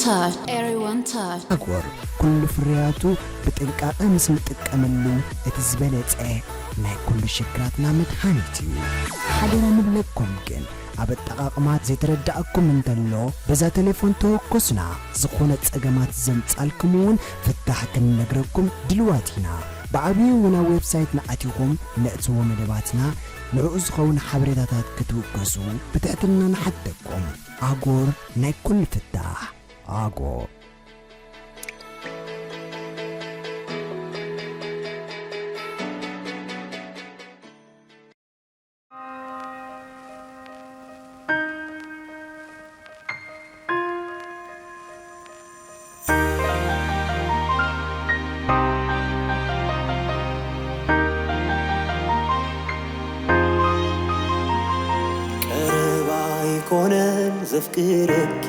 Touch. Everyone touch. ኣጎር ኩሉ ፍርያቱ ብጥንቃቐ ምስ ንጥቀመሉ እቲ ዝበለጸ ናይ ኩሉ ሽግራትና መድሃኒት እዩ። ሓደራ ንብለኩም ግን ኣብ ኣጠቓቕማ ዘይተረዳእኩም እንተሎ በዛ ቴሌፎን ተወከሱና። ዝኾነ ጸገማት ዘምጻልኩም እውን ፍታሕ ክንነግረኩም ድልዋት ኢና። ብዓብዩ እውን ኣብ ዌብሳይትና ኣቲኹም ነእትዎ መደባትና ንዕኡ ዝኸውን ሓበሬታታት ክትውከሱ ብትሕትና ንሓተኩም። ኣጎር ናይ ኩሉ ፍታሕ። ኣጎር። ቀረባ ኣይኮነን ዘፍቅረኪ፣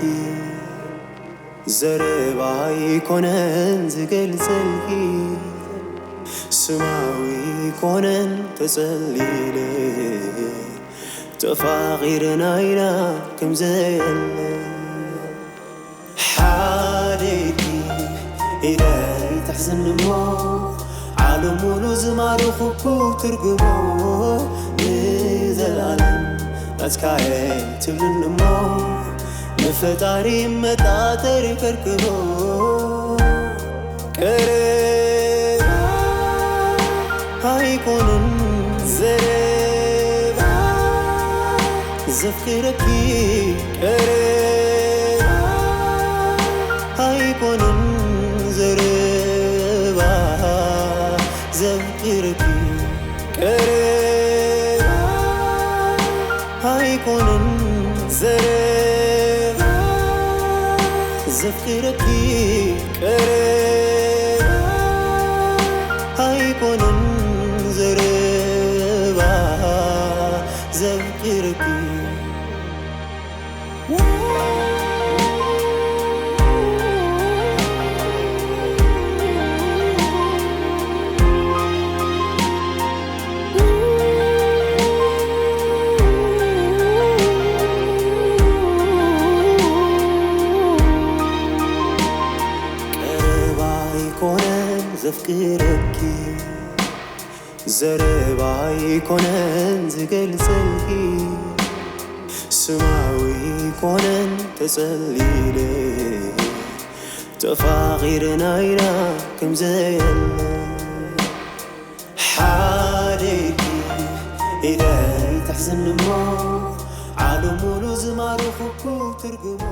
ዘረባ ኣይኮነን ዝገልጸልኪ፣ ስማዊ ኣይኮነን ተጸሊለ፣ ተፋቒርና ኢና ከም ዘየለ። ሓደይቲ ኢደይ ትሕዝኒ እሞ፣ ዓለም ሙሉ ዝማረኹኩ ትርጉሞ፣ ንዘለኣለም ናትካየ ትብልኒ እሞ፣ ንፈጣሪ መጣጠሪ ከርክቦ። ቀረባ ኣይኮነን ዘረባ፣ ዘፍቅረኪ ቀረባ ኣይኮነን ዘረባ፣ ዘፍቅረኪ ቀረባ ኣይኮነን ዘረባ፣ ዘፍቅረኪ ቀረባ ኣይኮነን ዘረባ፣ ዘፍቅረኪ። ቀረባ ኣይኮነን ዘፍቅረኪ፣ ዘረባ ኣይኮነን ዝገልጸልኪ፣ ስማዊ ኣይኮነን ተጸሊለ፣ ተፋቒርና ኢና ከም ዘየለ። ሓደይቲ ኢደይ ትሕዝኒ እሞ፣ ዓለም ሙሉ ዝማረኹኩ ትርጉሞ።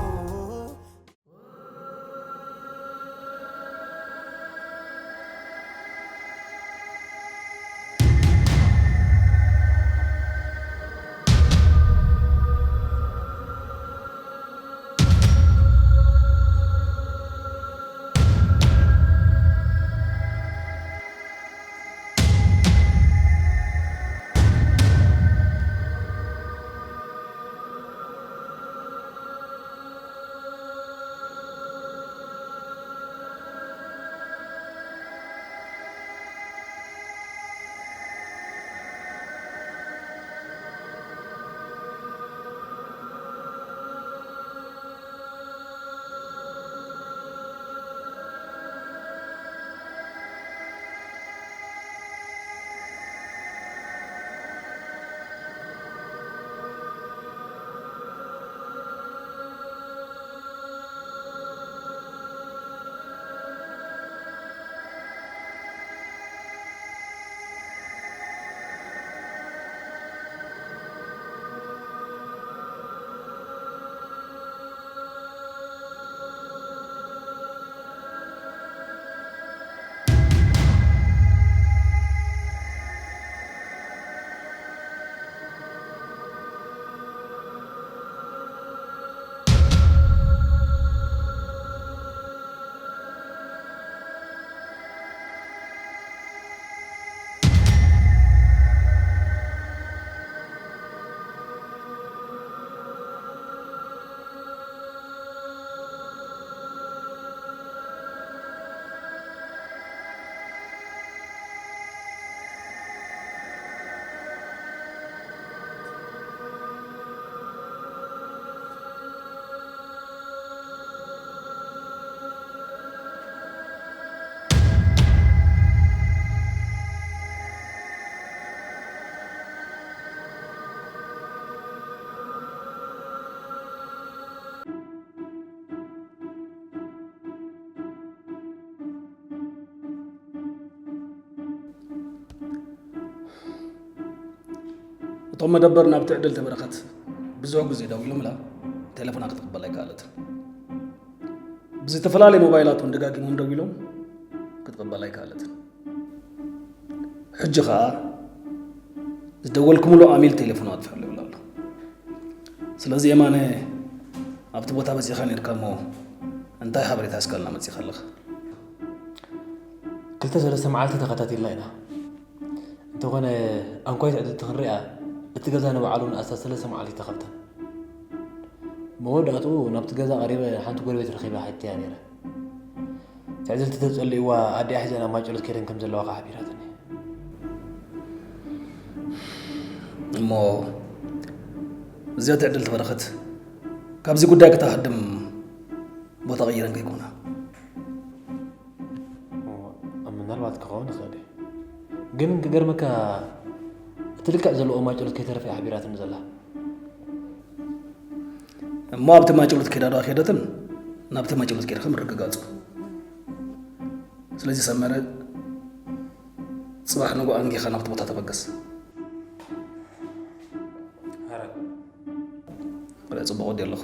እቶም መደበር ናብቲ ዕድልቲ በረኸት ብዙሕ ግዜ ደዊሎምላ፣ ቴሌፎና ክትቕበል ኣይከኣለትን። ብዝተፈላለየ ሞባይላት እውን ደጋጊሞም ደዊሎም፣ ክትቕበል ኣይከኣለትን። ሕጂ ኸኣ ዝደወልኩምሉ ዓሚል ቴሌፎኑ ኣጥፊሑሉ ይብል ኣሎ። ስለዚ የማነ፣ ኣብቲ ቦታ በጺኻ ነይርካ እሞ እንታይ ሓበሬታ ሒዝካልና መጺኻ ኣለኻ? ክልተ ሰለስተ መዓልቲ ተኸታቲልና ኢና። እንተኾነ ኣንኳይት ዕድልቲ ክንሪኣ እቲ ገዛ ንባዕሉ ንኣስታት ሰለስተ መዓልቲ ተኸፍተ። መወዳእትኡ ናብቲ ገዛ ቀሪበ ሓንቲ ጎረቤት ረኺበ ሓቲተያ ነይረ። እቲ ዕድልቲ ተጸሊእዋ ኣዲኣ ሒዘን ኣብ ማጨሎት ከይደን ከም ዘለዋ ከኣ ሓቢራትኒ። እሞ እዚኣ ትዕድልቲ በረኸት ካብዚ ጉዳይ ክትሃድም ቦታ ቀይረን ከይኮና። ምናልባት ክኸውን ይኽእል እዩ። ግን ክገርመካ እቲ ልክዕ ዘለዎ ማጨሎት ከይተረፈ እያ ሓቢራትኒ ዘላ። እሞ ኣብቲ ማጨሎት ከይዳ ዶ ኣይከደትን? ናብቲ ማጨሎት ከይድካ ምርግጋጹ። ስለዚ ሰመረ፣ ጽባሕ ንግሆ ኣንጊኻ ናብቲ ቦታ ተበገስ። ኧረ ረ ጽቡቕ ወዲ ኣለኹ።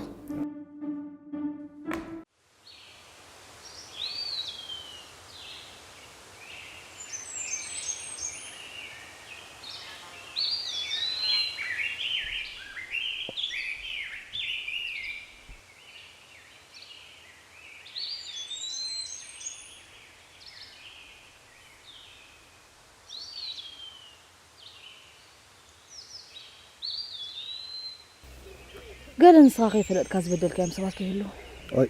ገለ ንስኻ ከይፈለጥካ ዝበደልካዮም ሰባት ከይህልዉ። ኣይ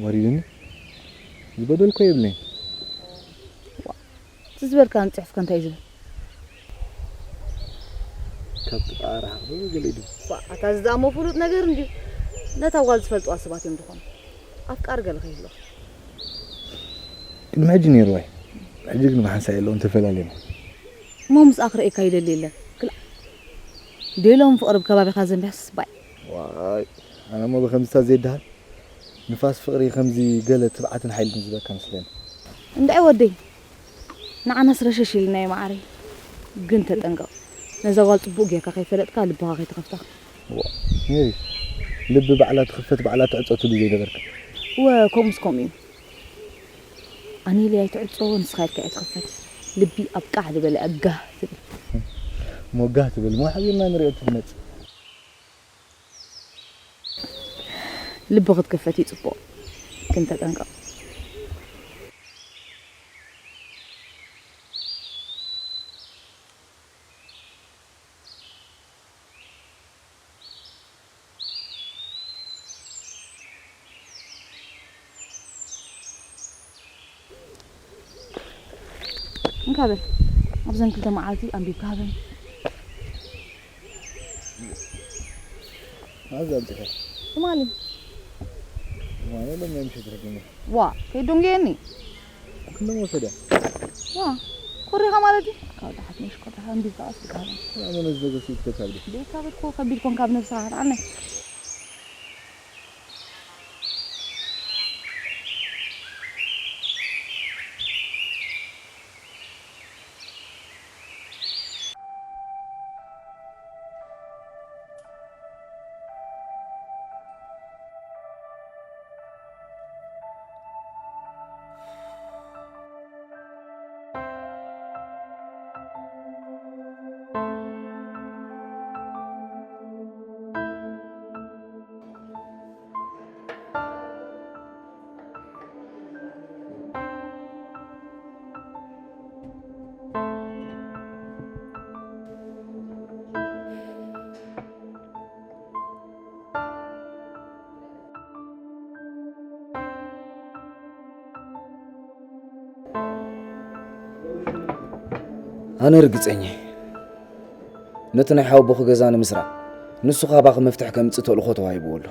ወሪድኒ ዝበደልኮ የብለይን። እቲ ዝበልካኒ ጽሑፍከ እንታይ እዩ ዝብል? ካብ ጥቓ ርሓቕ ገለ ኢሉ። ዋ፣ ኣታ እዚ ደኣ እሞ ፍሉጥ ነገር እንድዩ። ነታ ጓል ዝፈልጥዋ ሰባት እዮም ዝኾኑ። ኣፍቃሪ ገለ ከይህልወካ። ቅድሚ ሕጂ ነይርዋ እዩ። ሕጂ ግን ብሓንሳእ የለውን፣ ተፈላለና። እሞ ምስኣ ክርእየካ ይደሊ የለን። ክላ ዴሎም ፍቕሪ ብከባቢኻ ዘንቢሕስ ባይ። ዋይ ኣነ እሞ ብከምዝታት ዘይደሃል ንፋስ ፍቕሪ ከምዚ ገለ ትብዓትን ሓይልን ዝበካ መስለኒ። እንድዒ ወደይ ንዓናስ ረሸሽ ኢልናዮ መዓረይ። ግን ተጠንቀቕ፣ ነዛ ጓል ጽቡቕ ጌርካ ከይፈለጥካ ልብኻ ከይትኸፍታ። ዋ ሜሪ ልቢ ባዕላ ትኽፈት ባዕላ ትዕጾ ትብሊ ዘይነበርካ። እወ ከምኡስ ከምኡ እዩ። ኣነ ኢለያ ኣይትዕጾ ንስኻ ኢልካ እያ ትኽፈት። ልቢ ኣብ ቃዕ ዝበለ ኣጋህ ትብል። ሞጋህ ትብል ሞ ሓቢርና ንሪኦ ትመጽእ። ልቢ ክትከፈት እዩ ጽቡቕ፣ ግን ተጠንቀቕ። እንካ በል ኣብዘን ክልተ መዓልቲ ኣንቢብካ ሃበኒ። ኣብዚ ኣምፂኻ ትማሊ ማለ ሎም ናይ ምሸት ረጊኒ ዋ ከይዶንገየኒ ክንደሞ ወሰደ ዋ ኮሪኻ ማለት እዩ ካብ ደሓት ነሽ ኮሪኻ ኣንቢብካ ኣስልካ ሃበኒ ኣመነ ዝዘገሱ ይትከካብደ ቤካ በልኮ ከቢድ ኮንካ ብነብስኻ ንዓናይ ኣነ ርግጸኛ እየ። ነቲ ናይ ሓወቦኺ ገዛ ንምስራቕ ንሱ ካባኺ መፍትሒ ከምጽእ ተልእኾ ተዋሂብዎ ኣሎ።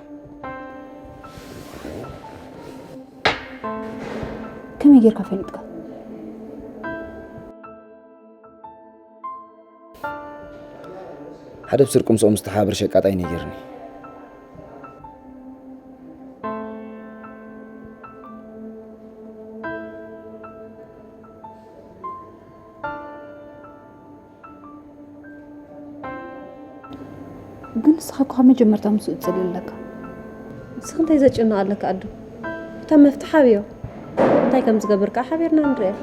ከመይ ጌርካ ፈሊጥካ? ሓደ ብስርቂ ምስኦም ዝተሓባበር ሸቃጣይ ነጊርኒ። ግን ንስኻ እኮ ካብ መጀመርታ ምስኡ ትጽልእ ኣለካ። ንስኺ እንታይ ዘጨንቕ ኣለካ ኣዱ? እታ መፍትሕ ኣብዮ። እንታይ ከም ዝገብር ከኣ ሓቢርና ንርእያ።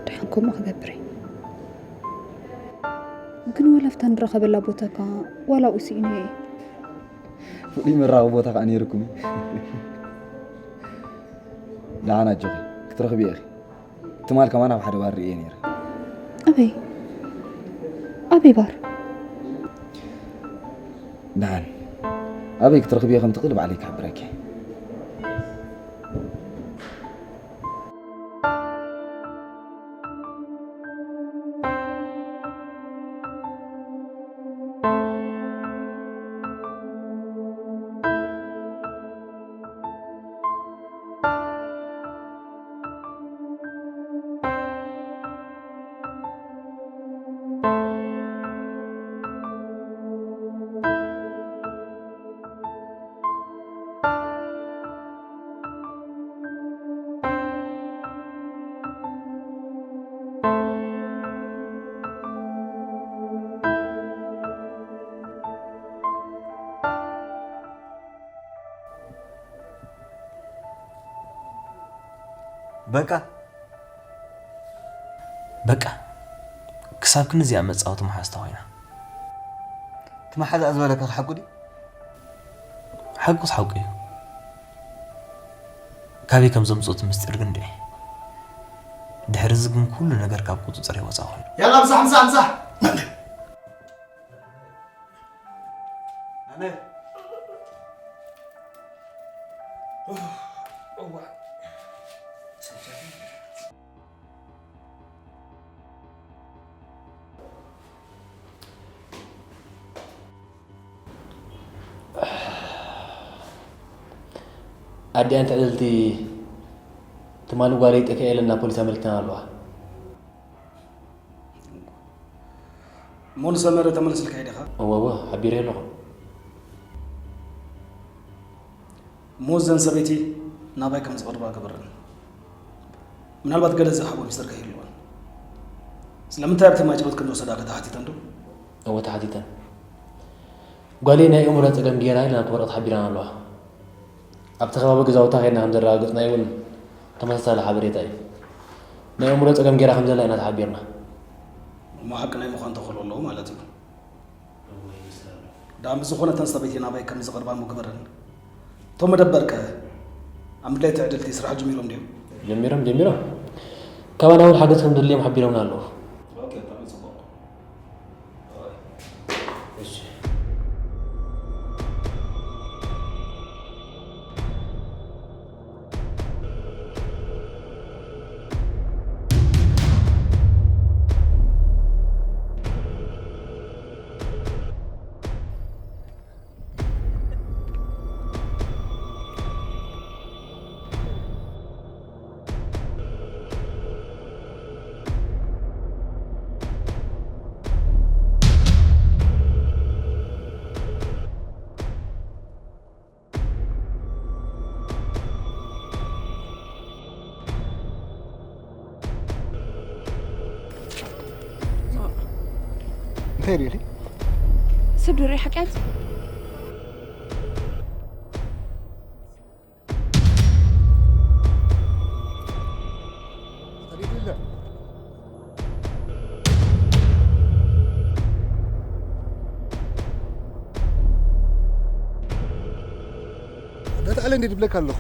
ደሓን ከምኡ ክገብር እየ። ግን ዋላ ኣብታ ንራኸበላ ቦታ ከኣ ዋላ ኣብኡ ስኢነዮ እየ። ፍሉይ መራኸቢ ቦታ ከኣ ነይርኩም እዩ። ደሓን ኣጆኺ፣ ክትረኽብዮ ኢኺ። ትማል ከማን ኣብ ሓደ ባር ርእየ ነይረ። ኣበይ? ኣበይ ባር? ደሓን ኣበይ ክትረኽብዮ ከም ትኽእል ባዕለይ ክሕብረኪ። በቃ በቃ ክሳብ ክንዚኣ መጻወቲ መሓዝታ ኮይና። እቲ መሓዛኣ ዝበለካ ሓቁ ድዩ? ሓቁስ ሓቁ እዩ። ካበይ ከም ዘምጽኦ እቲ ምስጢር ግን ድዒ። ድሕሪ እዚ ግን ኩሉ ነገር ካብ ቁጽጽር ይወጻ ኮይኑ። ያላ ምሳሕ ምሳሕ ምሳሕ። ኣዲኣን ትዕድልቲ ትማሊ ጓለይ ጠፊኣ ኢለን ናብ ፖሊስ ኣመልኪተን ኣለዋ። እሞ ንሰመረ ተመልስልካ ኢኻ? እወ፣ እወ፣ ሓቢረ ኣለኹ። እሞ እዘን ሰበይቲ ናባይ ከም ዝቐርባ ግበረን። ምናልባት ገለ ዝሃቦ ሚስጥር ከይህልወን። ስለምንታይ ኣብቲ ማይጨሎት ከም ዝወሰዳ ከተሓቲተን ዶ? እወ፣ ተሓቲተን። ጓለይ ናይ ኣእምሮ ጸገም ገይራ ኢለን ኣብቲ ወረቐት ሓቢረን ኣለዋ። ኣብቲ ከባቢ ገዛውታ ከይድና ከም ዘረጋገጽናዮ እውን ተመሳሳሊ ሓበሬታ እዩ። ናይ ኣእምሮ ጸገም ገይራ ከም ዘላ ኢና ተሓቢርና። እሞ ሓቂ ናይ ምዃን ተኽእሎ ኣለዎ ማለት እዩ። ደኣ ምስ ዝኾነ እተን ሰበይቲ ናባይ ከም ዝቐርባ እሞ ግበረን። እቶም መደበርከ ኣብ ምድላይ ትዕድልቲ ስራሕ ጀሚሮም ድዮም? ጀሚሮም፣ ጀሚሮም። ካባና እውን ሓገዝ ከም ዘድልዮም ሓቢሮምና ኣለዉ። ኦኬ፣ ብጣዕሚ ጽቡቕ። እሺ። እንታይ ሪኢኺ? ሰብ ዶ ሪኢ ሓቅያት? እንዳተዓለ እንዴ ድብለካ ኣለኹ።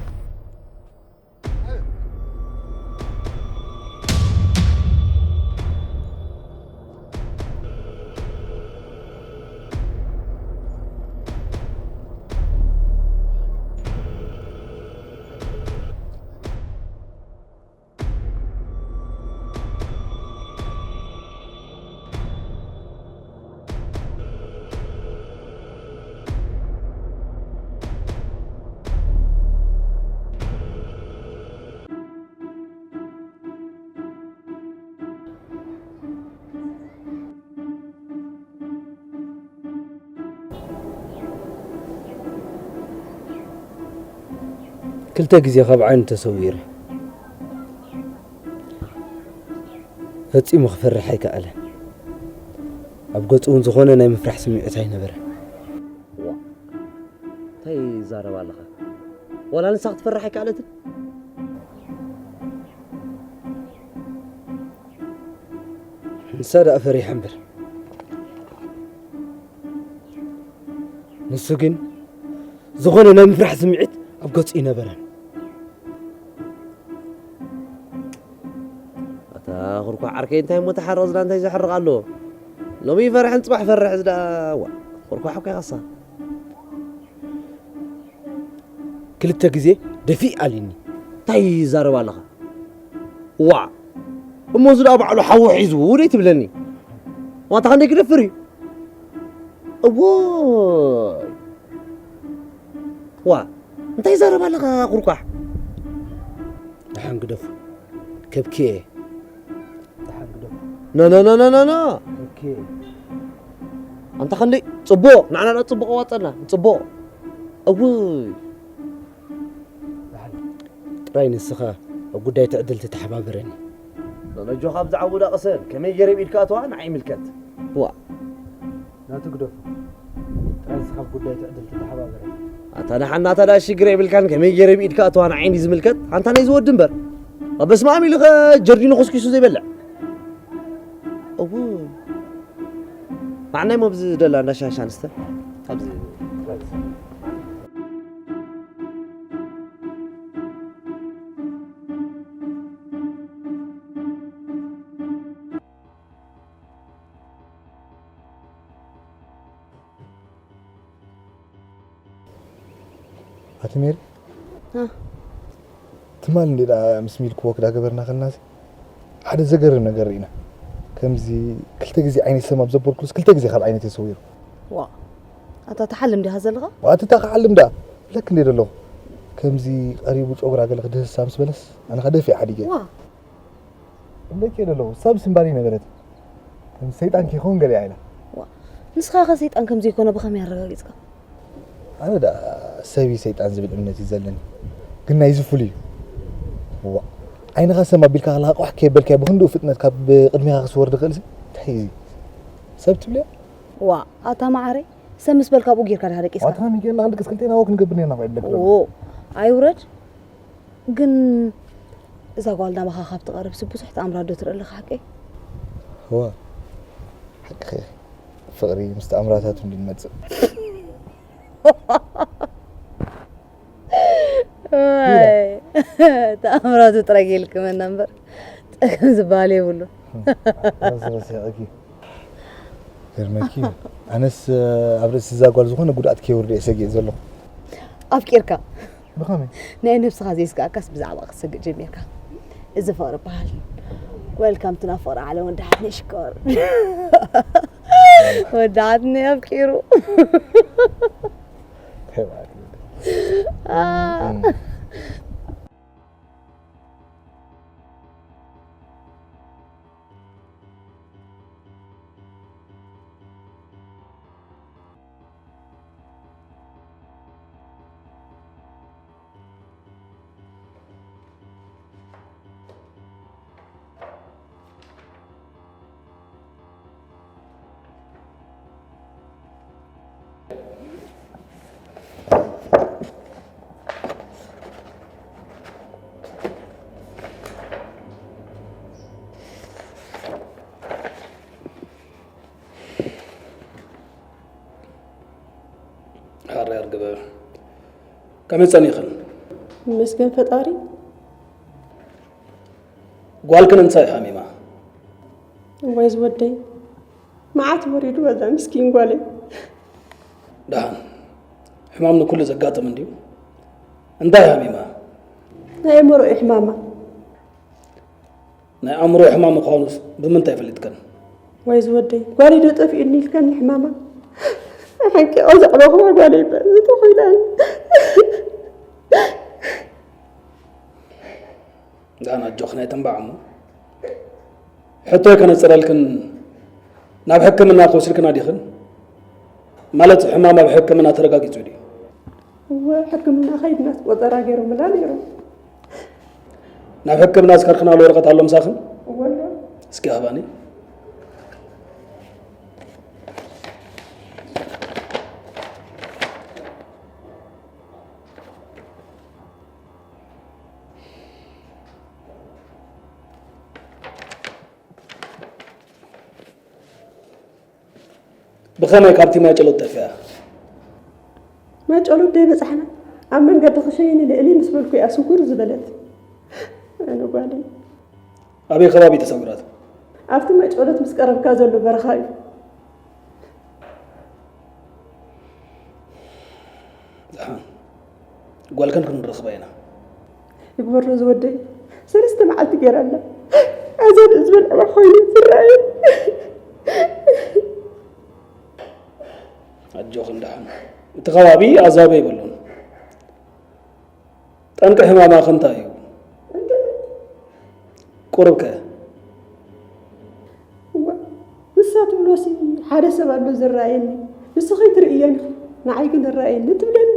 ክልተ ግዜ ካብ ዓይኑ ተሰዊረ። ፈጺሙ ክፈርሕ ኣይከኣለን። ኣብ ገጹ እውን ዝኾነ ናይ ምፍራሕ ስምዒት ኣይነበረን። ዋ፣ እንታይ ይዛረብ ኣለኻ? ዋላ ንሳ ክትፈርሕ ኣይከኣለትን? ንሳ ደኣ ፈሪሓ እምበር። ንሱ ግን ዝኾነ ናይ ምፍራሕ ስምዒት ኣብ ገጹ ኣይነበረን። ኣታ ኩርኳዕ ዓርከይ፣ እንታይ እሞ ተሓረቕ ዝዳ እንታይ ዘሕርቕ ኣሎ? ሎሚ ይፈርሕን ጽባሕ ፈርሕ ዝዳ። ዋ፣ ኩርኳዕ እኮ ይኸሳ። ክልተ ግዜ ደፊእ ኣሊኒ። እንታይ ይዛረብ ኣለኻ? ዋ፣ እሞ እዚ ደኣ ባዕሉ ሓዊ ሒዙ ውደይ ትብለኒ? ዋታ ክንደይ ክደፍር እዩ? እዎይ። ዋ፣ እንታይ ይዛረብ ኣለኻ ኩርኳሕ? ደሓን ግደፉ። ከብኪ እየ። ደሓን ግደፉ። ኖ፣ ኖ፣ ኖ፣ ኖ፣ ኖ፣ ኖ። ከብኪ እየ። ኣንታ ክንደይ ጽቡቕ፣ ንዓና ደኣ ጽቡቕ ኣዋጸና። ጽቡቕ። እውይ። ደሓን። ጥራይ ንስኻ ኣብ ጉዳይ ትዕድል ተተሓባበረኒ። ኖ፣ ኖ፣ ኣጆኻ ብዛዕባኡ ደኣ ቅሰን። ከመይ ገይረ ብኢድካ ኣተዋ ንዓይ ይምልከት። ዋ። ናቱ ግደፉ። ጥራይ ንስኻ ኣብ ጉዳይ ትዕድል ተተሓባበረኒ። ኣታ ንሓና፣ ኣታ ደኣ ሽግር የብልካን። ከመይ ገይረ ብኢድካ ኣተዋ ንዓይ እንዲ ዝምልከት። ኣንታ ናይ ዝወዲ እምበር። ኣብ በስመ ኣብ ኢሉ ኸ ጀርዲኑ ኹስኪሱ ዘይበልዕ። እውይ። ማዕናይ ሞ ብዚ ደላ እንዳ ሻሻ ኣንስተ። ኣብዚ ኣቲ ሜሪ? እ። ትማል እንዴ ደኣ ምስ ሚልክ ወክ ዳገበርና ከለናሲ፣ ሓደ ዘገርም ነገር ርኢና። ከምዚ ክልተ ግዜ ዓይነይ ሰም ኣብ ዘበልኩሉስ ክልተ ግዜ ካብ ዓይነተይ ሰዊሩ። ዋ፣ ኣታ ትሓልም ዲኻ ዘለኻ? ኣቲ እታ ክሓልም ደኣ፣ ብለክ እንዴ ደለኹ። ከምዚ ቀሪቡ ጨጉራ ገለ ክድህሳ ምስ በለስ፣ ኣነ ኸኣ ደፊአ ሓዲገ። ዋ። እብለኪ እየ ዘለኹ፣ ሰብ ስምባል ነበረት። ከም ሰይጣን ከይኸውን ገለ ኢላ። ዋ፣ ንስኻ ኸ ሰይጣን ከም ዘይኮነ ብኸመይ ኣረጋጊጽካ? ኣነ ደኣ ሰብ እዩ ሰይጣን ዝብል እምነት እዩ ዘለኒ። ግን ናይዚ ፍሉይ እዩ። ዋ፣ ዓይንኻ ሰም ኣቢልካ ከለኻ ቋሕ ከየበልካዮ ብኽንድኡ ፍጥነት ካብ ቅድሜኻ ክስወር ዝኽእል ሲ? እንታይ እዩ እዚ? ሰብ ትብልዮ? ዋ፣ ኣታ መዓረይ፣ ሰብ ምስ በልካ ኣብኡ ጌርካ ዲኻ ደቂስካ? ዋታ ከመይ ጌርና ክንድቅስ ክልቴና ወክ ንገብር ኔርና እኮ ይብለክ ዘሎ። ኦ፣ ኣይውረድ። ግን እዛ ጓል ናባኻ ካብ ትቐርብ ሲ ብዙሕ ተኣምራት ዶ ትርኢ ኣለኻ ሓቀይ? እወ፣ ሓቅኺ ኢኺ። ፍቕሪ ምስ ተኣምራታቱ እንድዩ ዝመጽእ። ዋይ፣ ተኣምራቱ ጥራይ ጌልክመና እምበር፣ ጸገም ዝበሃል የብሉን። ረስረስ ያእኪ። ገርመኪ፣ ኣነስ ኣብ ርእሲ እዛ ጓል ዝኾነ ጉድኣት ከየውርድ እየ ሰጊእ ዘለኹ። ኣፍቂርካ? ብኸመይ? ናይ ነብስኻ ዘይስግኣካስ ብዛዕባ ክትሰግእ ጀሚርካ። እዚ ፍቕሪ ይበሃል። ዌልካም ቱ ናብ ፍቕሪ ዓለም ወዲ ሓትነይ ሽኮር። ወዲ ሓትነይ ኣፍቂሩ። እንታይ ማለት እዩ? ኣ። እም። ሓራይ ኣርግበ፣ ከመይ ጸኒኽን? ይመስገን ፈጣሪ። ጓልክን እንታይ ሓሚማ? እዋይ ዝወደይ፣ መዓት ወሪዱ በዛ ምስኪን ጓለይ። ደሓን፣ ሕማም ንኩሉ ዘጋጥም እንድዩ። እንታይ ሓሚማ? ናይ ኣእምሮ እዩ ሕማማ። ናይ ኣእምሮ ሕማም ምዃኑስ ብምንታይ ፈሊጥክን? ወይ ዝወደይ፣ ጓለይ ዶ ጠፊኡኒ ኢልከኒ ሕማማ? ሓንቂቐ ዘዕበኹዋ ጓለይ በዚ ተኾይናኒ። ደሓን ኣጆኽን ኣይተንባዕ እሞ። ሕቶይ ከነጽረልክን ናብ ሕክምና ክወስድክና ዲኽን? ማለት ሕማማ ብሕክምና ተረጋጊጹ ድዩ? እወ፣ ሕክምና ከይድናስ ቆጸራ ገይሮምላ ነይሮም። ናብ ሕክምና ዝከድክናሉ ወረቐት ኣሎ ምሳኽን? እወ ኣሎ። እስኪ ሃባኒ። ብኸመይ ካብቲ ማይ ጨሎት ጠፊኣ? ማይ ጨሎት ደይ በጻሕና ኣብ መንገዲ ክሸይኒ ልእሊ ምስ በልኩ እያ ስጉር ዝበለት። ኣነ ጓለይ ኣበይ ከባቢ ተሰጉራት? ኣብቲ ማይ ጨሎት ምስ ቀረብካ ዘሎ በረኻ እዩ። ደሓን ጓልክን ክንረኽባ ኢና። ይግበሮ ዝወደይ ሰለስተ መዓልቲ ገይራ ኣላ። ኣዛ ዝበልዕዋ ኮይኑ ዝረኣየ ኣጆኽን ደሓን እቲ ከባቢ ኣዛብእ የብሉን። ጠንቂ ሕማማ ከ እንታይ እዩ? ቁሩብ ከ? እዋ፣ ንሳ ትብሎሲ ሓደ ሰብ ኣሎ ዝረኣየኒ፣ ንስኺ ትርእየን ኢኺ፣ ንዓይ ግን ዝረኣየኒ ትብለኒ።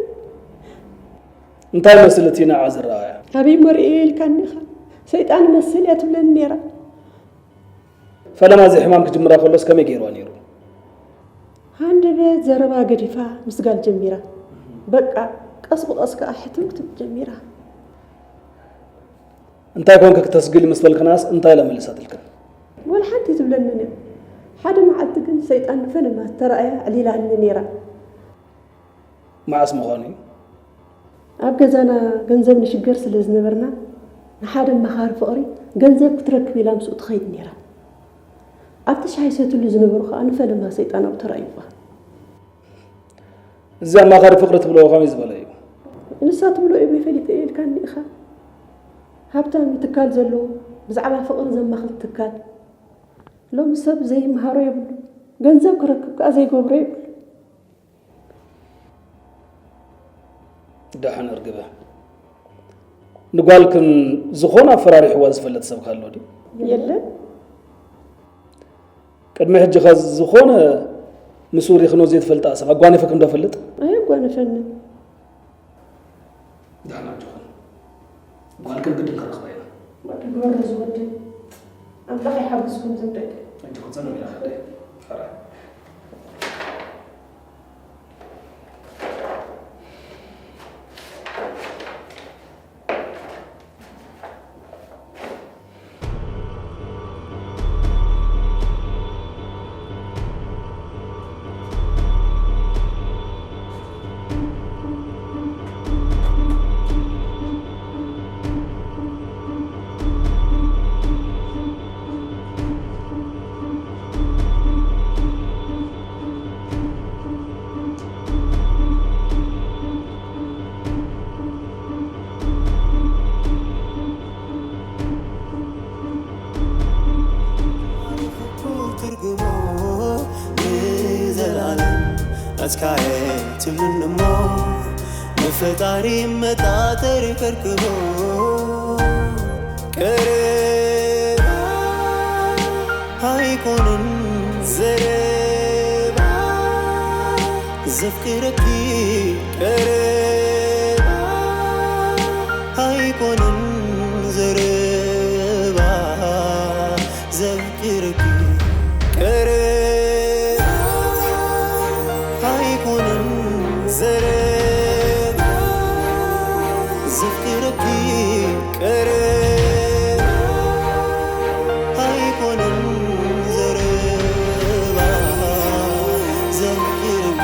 እንታይ መስል እቲ ንዓ ዝረኣያ? ኣበይ እሞ ርእየ ኢልካኒ ኢኻ፣ ሰይጣን መስል እያ ትብለኒ ነይራ። ፈለማ እዚ ሕማም ክጅምራ ከሎስ ከመይ ገይርዋ ነይሩ? ሃንደበት ዘረባ ገዲፋ ምስጋል ጀሚራ። በቃ ቀስ ብቐስ ከኣ ሕትም ክትብል ጀሚራ። እንታይ ኮንኪ ክተስግሊ ምስ በልክናስ እንታይ ኢላ መሊሳትልክን? ወላ ሓንቲ ትብለንን እያ። ሓደ መዓልቲ ግን ሰይጣን ንፈለማ ተራእያ ኣዕሊላኒ ነይራ። መዓስ ምዃኑ እዩ? ኣብ ገዛና ገንዘብ ንሽገር ስለ ዝነበርና ንሓደ ኣማኻሪ ፍቕሪ ገንዘብ ክትረክብ ኢላ ምስኡ ትኸይድ ነይራ። ኣብቲ ሻሂ ይሰትሉ ዝነበሩ ከኣ ንፈለማ ሰይጣን ኣብኡ ተራእይዋ። እዚ ኣማኻሪ ፍቕሪ ትብልዎ ከመይ ዝበለ እዩ? ንሳ ትብሎ እየ ፈሊጠ እየ ኢልካኒ ኢኻ። ሃብታም እዩ ትካል ዘለዎ ብዛዕባ ፍቕሪ ዘማኽር ትካል። ሎሚ ሰብ ዘይምሃሮ የብሉ፣ ገንዘብ ክረክብ ከኣ ዘይገብሮ የብሉ። ደሓን እርግበ፣ ንጓልክን ዝኾነ ኣፈራሪሕዋ ዝፈልጥ ሰብ ከ ኣሎ ድዩ? የለን። ቅድሚ ሕጂ ከ ዝኾነ ምስኡ ሪኽኖ ዘይትፈልጣ ሰብ ኣጓኒፈክን ዶ ፈልጥ? ኣየጓነፈንን። ደሓን ኣጆኽን፣ ጓልክን ግድን ክንረኽባ ኢና። ወዲ ግበሮ ዝወደይ፣ ኣምላኽ ይሓግዝኩም እዞም ደቂ። ኣጆኽን ሰላም ኢላ ከደይ። ትርጉሙ ንዘላለም ኣስካየ ትብልን እሞ ንፈጣሪ መጣጠር ከርክቦ ቀረባ ኣይኮንን ዘረባ ዘፍቅረኪ ቀረባ ኣይኮንን ዘረባ ዘፍቅረኪ ቀረባ ኣይኮንን ዘረባ ዘፍቅረኪ ቀረባ ኣይኮንን ዘረባ ዘፍቅረኪ